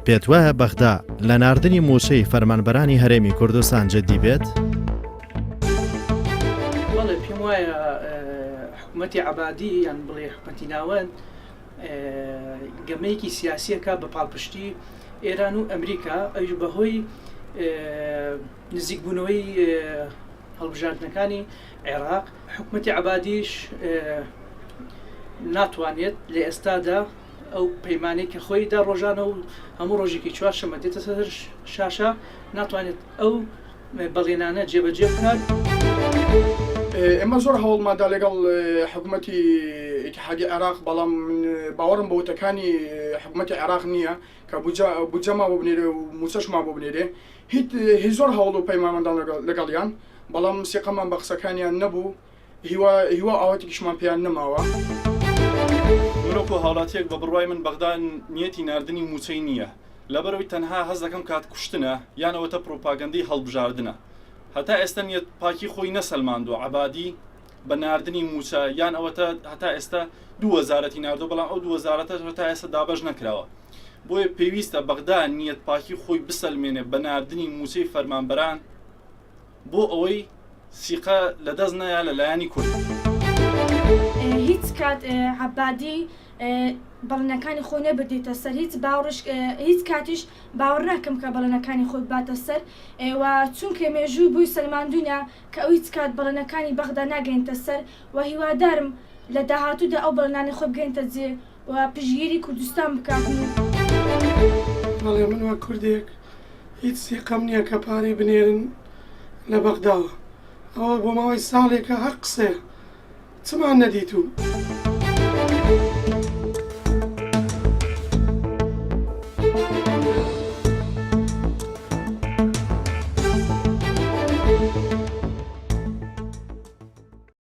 پێتوایە بەغدا لە ناردنی مووچەی فەرمانبەرانی هەرێمی کوردستان جددی بێت؟ بەڵێ پێم وایە حکوومەتی عەبادی یان بڵێ حکوومەتی ناوەند گەمەیەکی سیاسیەکە بە پاڵپشتی ئێران و ئەمریکا ئەویش بەهۆی نزیکبوونەوەی هەڵبژاردنەکانی عێراق حکوومەتی عەبادیش ناتوانێت لە ئێستادا ئەو پەیمانەی کە خۆی دا ڕۆژانە و هەموو ڕۆژێکی چوارشەممە دێتە سەر شاشە ناتوانێت ئەو بەڵێنانە جێبەجێ بکات. ئێمە زۆر هەوڵماندا لەگەڵ حکومەتی ئیتیحادی عێراق، بەڵام من باوەڕم بە وتەکانی حکومەتی عێراق نییە کە بودجەمان بۆ بنێرێ و مووچەشمان بۆ بنێرێ. هیچ زۆر هەوڵ و پەیمانمان لەگەڵیان، بەڵام سیقەمان بە قسەکانیان نەبوو. هیوا هیوا ئاواتێکیشمان پێیان نەماوە. من وەکو هاوڵاتیەک بە بڕوای من بەغدا نیەتی ناردنی موچەی نیە لەبەرئەوەی تەنها هەست دەکەم کات کوشتنە یان ئەوەتە پروپاگەندەی هەڵبژاردنە هەتا ئێستا نیەت پاکی خۆی نەسەلماندوە عەبادی بە ناردنی موچە یان ئەوەتە هەتا ئێستا دوو وەزارەتی ناردوە بەڵام ئەو دوو وەزارەتە هەتا ئێستا دابەش نەکراوە بۆیە پێویستە بەغدا نیەت پاکی خۆی بسەلمێنێ بە ناردنی موچەی فەرمانبەران بۆ ئەوەی سیقە لە دەست نەیا لە لایەنی کورد. هیچ کات عەبادی بەڵێنەکانی خۆی نەبردیتە سەر هیچ باوڕش هیچ کاتیش باوەڕ ناکەم کە بەڵێنەکانی خۆی بباتە سەر و چونکە مێژوو بۆی سەلماندوینە کە ئەو هیچ کات بەڵێنەکانی بەغدا ناگەینتە سەر و هیوادارم لە داهاتوودا ئەو بەڵێنانەی خۆی بگەینتە جێ و پشتگیری کوردستان بکات و. بەڵێ من وەک کوردێک هیچ سیقەم نییە کە پارەی بنێرن لە بەغداوە ئەوە بۆ ماوەی ساڵێکە هەر قسەیە چمان نەدیتوو.